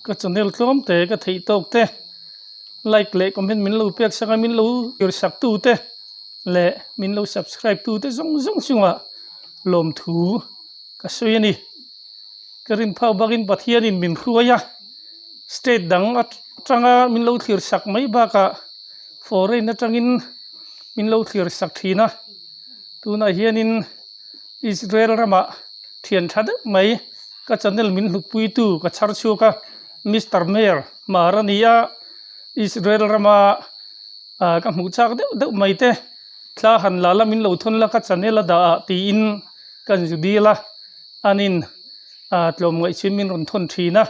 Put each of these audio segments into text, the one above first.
Ka channel tlawm te ka theih tawk te like leh comment min lo pek sak a min lo tir sak tu te leh min lo subscribe tu te zawng zawng chungah lawmthu ka sawi a ni. Ka rin phak bakin Pathianin min hruai a state dang atanga min lo thlir sak mai bakah foreign atangin min lo thlir sak thin a tunah hianin Israel ramah thian tha deuh mai ka channel min hlutpuitu ka chhar chhuak a Mister Mayor Hmar a ni a Israel rama ah ka hmuh chak deuh deuh mai te thla han la la min lo thawn la ka channel a dah ah tiin ka zu dil a anin ah tlawmngaih chin min rawn thawn thin a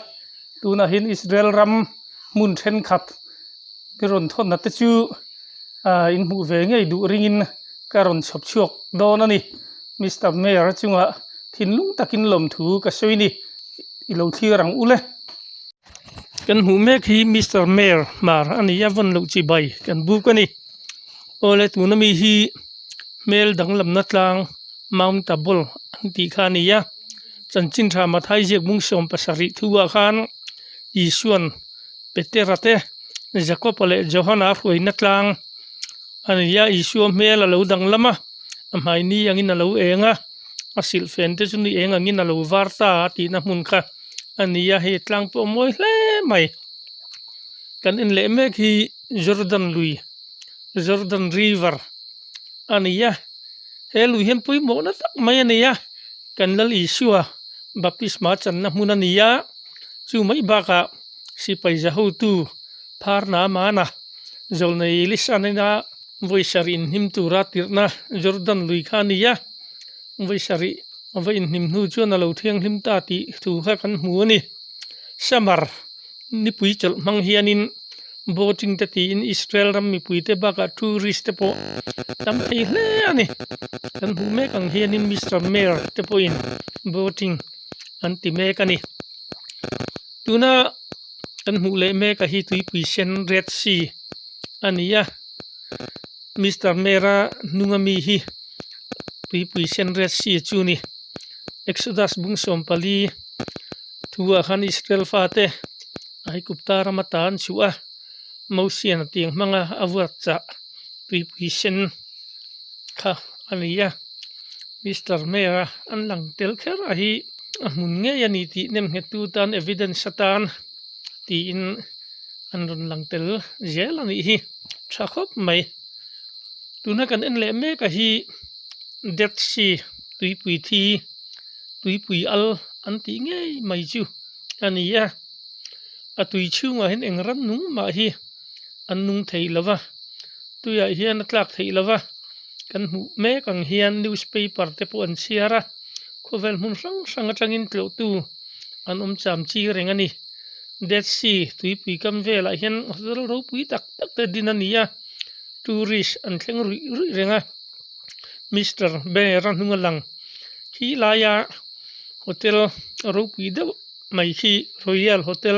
tunah hian Israel ram hmun thenkhat min rawn thawn na te chu ah in hmuh ve ngei duh ringin ka rawn chhawp chhuak dawn a ni Mister Mayor chungah thinlung takin lawmthu ka sawi ni i lo thlir ang ule. Kan hmuh mek hi Mister Mayor hmar a ni a vawn loh chi bai kan buk a ni awle tuna mi hi hmel danglamna tlang Mount Tabor an tih kha a ni a chanchin tha Mathai ziak bung 70 thu ah khan Isuan Petera te Jakob-a leh Johana hruaina tlang a ni a Isua hmel a lo danglam a a hmai ni angin a lo eng a a silhfen te chu ni eng angin a lo var ta a tihna hmun kha a ni a hei tlang pawh a mawi hle mai kan en leh mek hi Jordan lui Jordan river a ni a he lui hian pawimawhna tak mai a nei a kan Lal Isua baptisma channa hmun a ni a chu mai bakah sipai za hotu phar Naamana zawlnei Elisa nena vawi sarih inhnim tura tirhna Jordan lui kha a ni a vawi sarih a va inhnim hnu chuan a lo thianghlim ta tih thu kha kan hmu a ni summer nipui chawlh hmang hianin boating te tiin Israel ram mipui te bakah tourist te pawh tam thei hle a ni kan hmuh mek ang hianin Mister Mayor te pawhin boating an ti mek a ni tuna kan hmuh leh mek a hi tuipui sen Red Sea a ni a Mister Mayor a hnung ami hi tuipui sen Red Sea chu a ni Exodus bung 14 thu ah khan Israel fate Aigupta ram ata an chhuah a Mosian a tiang hmanga a vuak chah tuipui sen kha a ni a Mister Mayor a an lang tel kher a hi a hmun ngei a ni tih nem nghet tu tan evidence atan tiin an rawn lang tel zel a nih hi tha khawp mai tuna kan en leh mek a hi Dead Sea tuipui thi tuipui al an tih ngei mai chu a ni a a tui chhungah hian eng ram nung mah hi an nung thei lo va tuiah hian a tlak theih lo va kan hmuh mek ang hian newspaper te pawh an chhiar a khawvel hmun hrang hrang atangin tlawhtu an awm cham chi reng a ni Dead Sea tuipui kam velah hian hotel ropui tak tak te din a ni a tourist an thleng ruih ruih reng a Mister Bear a hnung a lang khi laia hotel ropui deuh mai khi Royal Hotel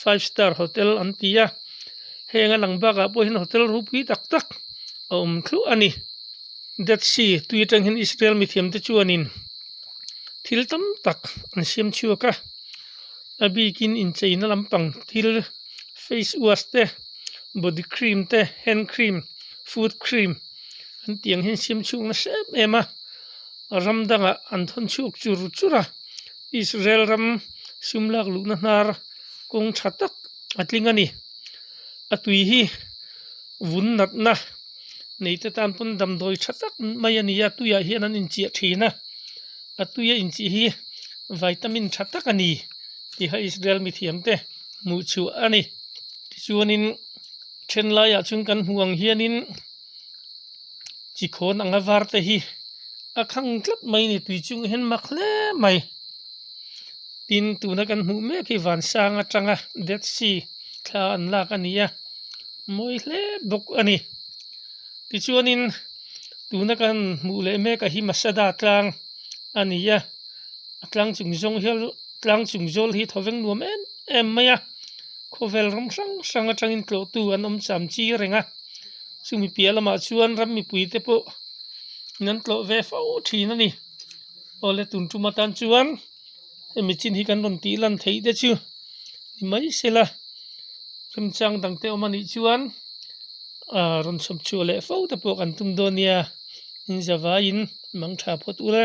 five star hotel an ti a heng a lang bakah pawh hian hotel ropui tak tak a awm thluah a ni Dead Sea tui atang hian Israel mithiam te chuanin thil tam tak an siam chhuak a a bikin incheina lampang thil face wash te body cream te hand cream foot cream an tih ang hian siam chhuak nasa em em a ram dangah an thawn chhuak chur chur a Israel ram sum lak luhna hnar kawng tha tak a tling a ni a tui hi vun natna nei te tan pawn damdawi tha tak mai a ni a tuiah hian an inchiah thin a a tuia inchih hi vitamin tha tak a ni tih kha Israel mithiam te hmuh chhuah a ni tichuanin then laiah chuan kan hmuh ang hianin chi khawn anga var te hi a khang tlat mai a ni tui chung hian mak hle mai tin tuna kan hmuh mek hi vansang atanga Dead Sea thla an lak a ni a mawi hle bawk a ni tichuanin tuna kan hmuh leh mek a hi Masada tlang a ni a a tlang chung zawng hian tlang chung zawl hi thawveng nuam em em mai a khawvel ram hrang hrang atangin tlawhtu an awm cham chi reng a chumi piah lamah chuan ram mipui te pawh in an tlawh ve fo thin a ni awle tun tum atan chuan hemi chin hi kan rawn tih lan theih te chu. Ni mai sela remchang dangte awm a nih chuan ah rawn chhawp chhuah leh fo te pawh kan tum dawn nia in zavaiin mang tha phawt ula.